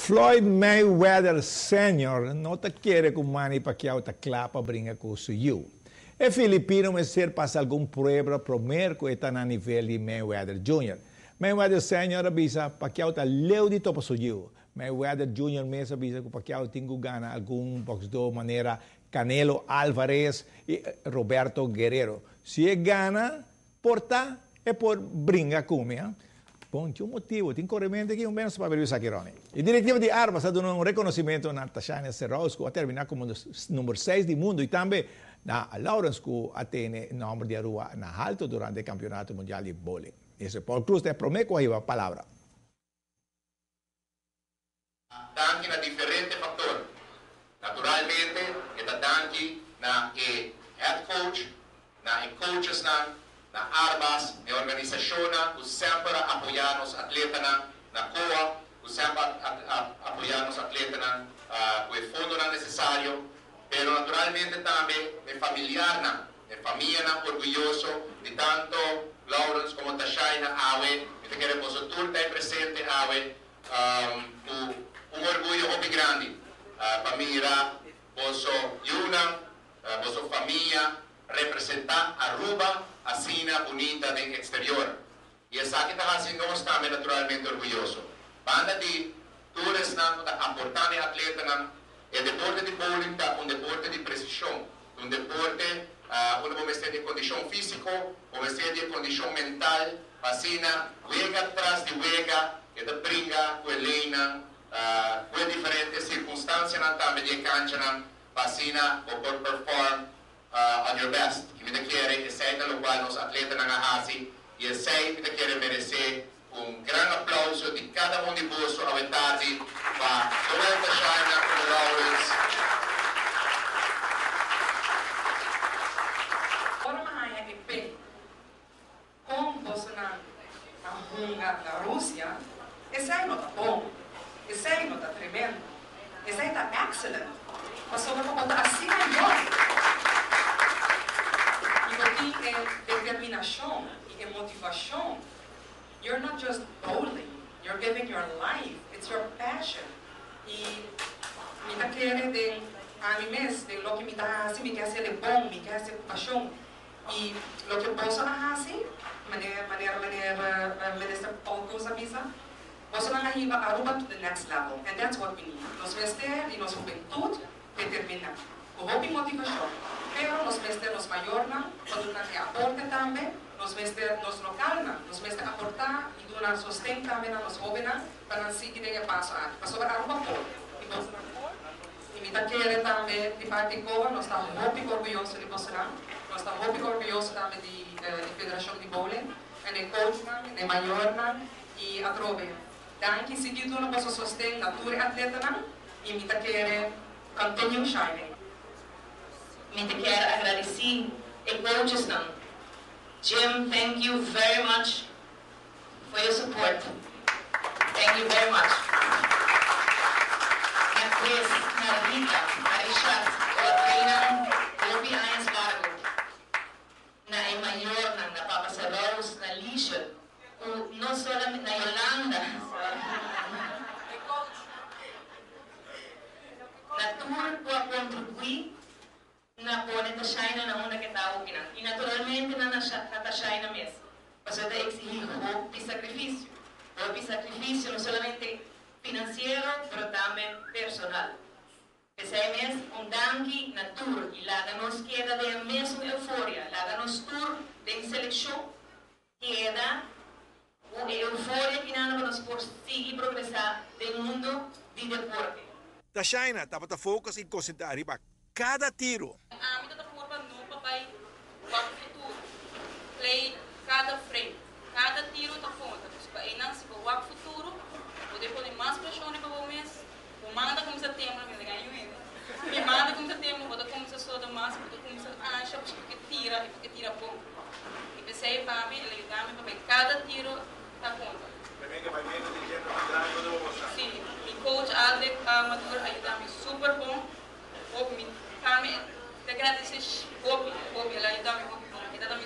Floyd Mayweather Senior no ta kere ku Manny Pacquiao ta kla pa bringa ku su yu. E filipino mester pasa algun pruebra promer ku e ta na nivel di Mayweather Junior. Mayweather Senior a bisa Pacquiao ta leu di topa su yu. Mayweather Junior mes a bisa ku Pacquiao tin ku gana algun boksdó manera Canelo Alvarez i Roberto Guerrero. Si e gana, por ta e por bringa ku mi. Bon, tin un motibu, tin korementu aki un menos pa averigua esaki, Ronnie. E direktiva di Arvas a duna un rekonosimento na Tashania Serrous ku a terminá komo number seis di mundu i tambe na Lawrence ku a tene nòmber di Aruba na halto durante e kampionato mundial di bowling. Ese Paul Cruz ta e promé ku a hiba palabra. Danki na diferente factor. Naturalmente e ta danki na e head coach, na e coachesnan, na Arbas, e organisacionnan cu semper a apoya nos atletanan, na COA cu semper a apoya nos atletanan cu e fondonan necesario, pero naturalmente tambe e familiarnan, e famianan orguyoso di tanto Lawrence como Tashaina awe. Mi ta kere boso tur ta e presente awe Ku un orguyo hopi grandi pa mira boso yunan, boso famia representá Aruba asina bunita den exterior. Y esaki ta haci nos tambe naturalmente orguyoso. Banda di tur esnan cu ta aporta n'e atletanan, e deporte di bowling ta un deporte di precision, un deporte unda bo mester di e condicion fisico, bo mester di e condicion mental, Pa asina wega tras di wega e ta bringa ku e leinan, ku e diferente sirkunstansianan tambe di e kanchanan pa asina bo por perform on your best. I mi ta kere esei ta lokual nos atletanan a hasi i esei mi ta kere meresé un gran aplauso di kada un di boso awe tardi pa zowel Tashaina komo Lawrence. Ora mi haña e pei Kon bosonan a hunga na Rusia, esei no ta bon, esei no ta tremendo, esei ta excellent, pasobra ku bo ta asina yòn i bo tin e determinashon i e motivashon, you're not just bowling, you're giving your life, it's your passion. I mi ta kere den ami mes, den loke mi ta hasi, mi ke hasiel e bon, mi ke hasiel ku pashon. I loke boso a hasi, manera manera manera Minister Paul Croes a bisa, bosonan a hiba Aruba to the next level and that's what we need. Nos mester di nos hubentud determina, ku hopi motivashon, pero nos mester nos mayornan pa duna e aporte tambe, nos mester nos lokalnan, nos mester aporta i duna sosten tambe na nos hobennan pa nan sigui den e paso aki, pasobra Aruba por i bosonan por. I mi ta kere tambe di parti COA nos ta hopi orguyoso di bosonan. Nos ta hopi orguyoso tambe di di Federashon di Bowling en e coachnan en e mayornan i atrobe. Danki sigui duna boso sosten na tur e atletanan i mi ta kere continue shining. Mi ta kier agradeci e coachesnan. Jim thank you very much for your support thank you very much Na Chris, na Rita, na Richard ku a trainan hopi añas largo, na e mayornan, na Papa Serous, na Liesje ku no solamente, na Yolanda, sorry, na tur ku a kontribuí Na pone ta shaina na unda ke ta hopinan i naturalmente nan na ta shaina mes, pasobra ta exigí hopi sacrificio, hopi sacrificio no solamente financiero pero tambe personal. P'esei mes un danki na tur i laga nos keda den e mesun euforia, laga nos tur den seleccion keda ku e euforia kinan pa nos por sigui progresá den mundo di deporte. Tashaina tabata focus i concentra riba cada tiro. Ami ta ta purba no pa bai wak futuro. Play kada frame. Kada tiro ta konta. Pasobra einan si bo wak futuro, bo ta pone mas preshon riba bo mes. Bo man ta kuminsá tembla, mi ta gaña yu hende. Mi man ta kuminsá tembla, bo ta kuminsá soda mas, bo ta kuminsá ansha pasobra bo ke tira i bo ke tira bon. I p'esei pa mi el a yuda mi pa bai kada tiro ta konta. Sí, mi coach Aldrich Maduro a yuda mi super bon. Hopi mi ta mi ta gradisé hopi, hopi. El a yuda mi hopi bon. E ta ta mi.